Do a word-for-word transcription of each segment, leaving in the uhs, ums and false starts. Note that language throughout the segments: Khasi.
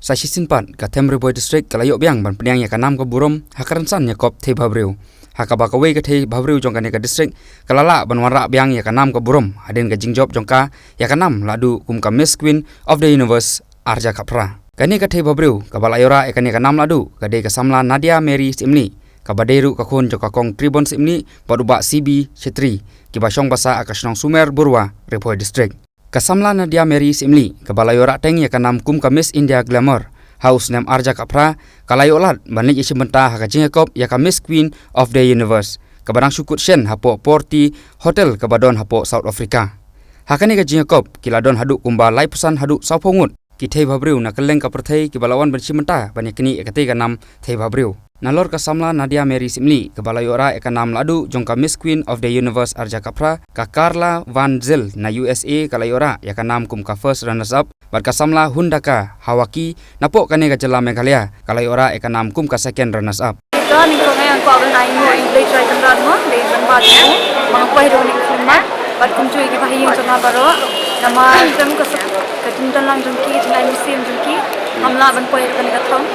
Sa shisien pat, ka Them Ri Bhoi District ka la ïoh biang ban pdiang ïa ka nam ka burom ha ka rynsan ïakob thei bhabriew, ha kaba kawei ka thei bhabriew jong kane ka district ka la lah ban wanrah biang ïa ka nam ka burom hadien ka jingjop jong ka ïa ka nam lahduh kum ka Miss Queen of the Universe ar hajar khatphra. Kane ka thei bhabriew kaba la ïoh rah ïa kane ka nam lahduh ka dei ka samla Nadia Mary Syiemlieh, kaba dei ruh ka khun jong ka Kong Tribon Syiemlieh bad u Bah C B Chettri, kiba shong basa ha ka shnong Sumer Burwa, Ri Bhoi District. Ka samla Nadia Mary Syiemlieh kaba la ïoh rah teng ïa ka nam kum ka Miss India Glamour ha u snem ar hajar khatphra, ka la ïoh lad ban leit ïashim bynta ha ka jingïakob ïa ka Miss Queen of the Universe, kaba dang shu kut shen hapoh Porti Hotel kaba don hapoh South Africa. Ha kane ka jingïakob ki la don haduh kumba laiphew san haduh sawphew ngut ki thei bhabriew na kylleng ka pyrthei kiba la wan ban shim bynta ban ïaknieh ïa katei ka nam thei bhabriew. Nalor ka samla Nadia Mary Syiemlieh kaba la ïoh rah ïa ka nam lahduh jong ka Miss Queen of the Universe ar hajar khatphra, ka Carla Van Zyl na U S A ka la ïoh rah ïa ka nam kum ka first runners up, bad ka samla Hundaka Hawaki napoh kane ka jylla Meghalaya ka la ïoh rah ïa ka nam kum ka second runners up. Ka ni ko ngai ko ban ai mo i Blade Dragon ran mo, dei ban ba mo, ma nga poi do ni ko ma, bad kumjuh ïa ki bahaïing jong nga baroh, namar kem ka suk ka jingdon lang jong ki, jingai mynsiem jong ki, ngam lah ban poi do ni ka thong,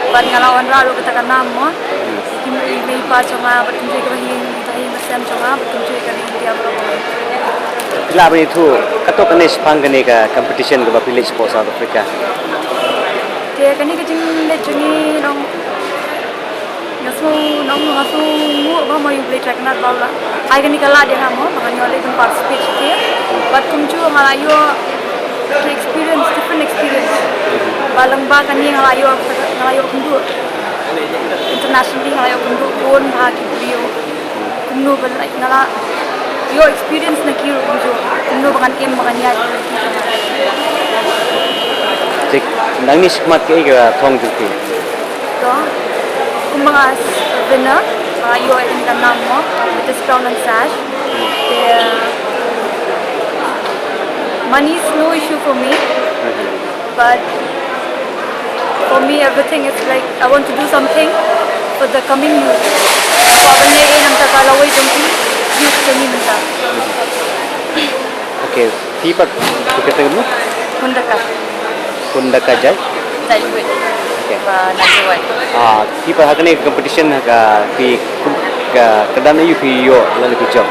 bad nga la wanrah ruh kata ka nam mo, ki mei pa jong nga, bad kumjuh ïa ki bahaïing, bahaïing mynsiem jong nga, bad kumjuh ïa ka ri India baroh. Phi lah ban ïathuh katto katne shaphang kane ka competition kaba phi leit shapoh South Africa? Te kane ka jingleit jong ngi nong, nga sngew nong, nga sngew nguh ba mo ïa u Blade Track Nat ba u la ai kane ka lad ïa nga mo ba ngan ïoh leit ban participate sha ki. Bad kumjuh nga la ïoh ki experience, different experience. Ba lyngba kane nga la ïoh, nga la ïoh kynduh internationally, nga la ïoh kynduh bun bha ki briew. Kumno ba, like, nga la ïoh experience na ki ruh kumjuh. Kumno ba ngan im, ba ngan ïaid. Te nangne shakhmat kaei ka thong jong phi? To, kumba nga s-, winner, nga ïoh ïa kane ka nam mo, which is crown and sash. Te, money is no issue for me. But for me, everything is like, I want to do something for the coming youth. Ba ban leh ei na ka bynta ka lawei jong ki youth jong ngi mynta. Okay, phi pat, phi kata ka mut? Hundaka. Hundaka jait? Jait wit. Okay. Ba na jait. Ah, phi pat ha kane ka competition ha ka phi kum-, ka, ka kyrdan aïu phi ïoh lane phi jop?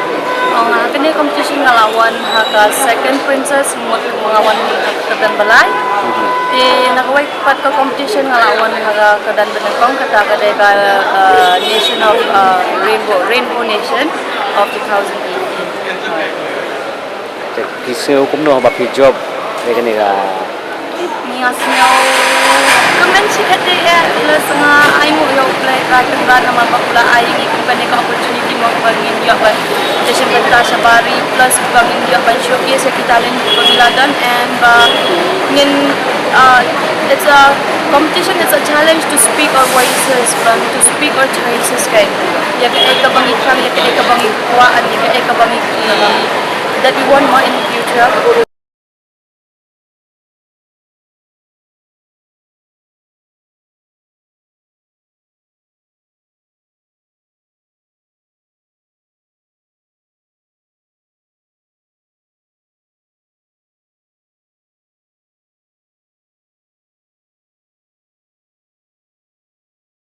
Oh, ha kane competition nga la wan ha ka second princess, mut nga wan ha ka kyrdan ba lai. Mhm. Te na kawei pat ka competition nga la wan ha ka kyrdan ba nyngkong, kata ka dei ka, uh, nation of, uh, rainbow, rainbow nation of two thousand eighteen. Te phi sngew kumno ba phi jop ïa kane ka Nga sngew kmen shikatdei eh, plus nga ai nguh ïa U Blei ba kynrad namar ba u la ai ïa ngi kum kane ka opportunity mo ba ngin ïoh ban ïashim bynta sha bari, plus ba ngin ïoh ban showcase ïa ki talent ba ngi la don, and ba ngin, uh, it's a competition, it's a challenge to speak our voices, ban to speak our choices, right? Ïa kaei kaba ngi thrang, ïa kaei kaba ngi kwah, and ïa kaei kaba ngi, that we want more in the future.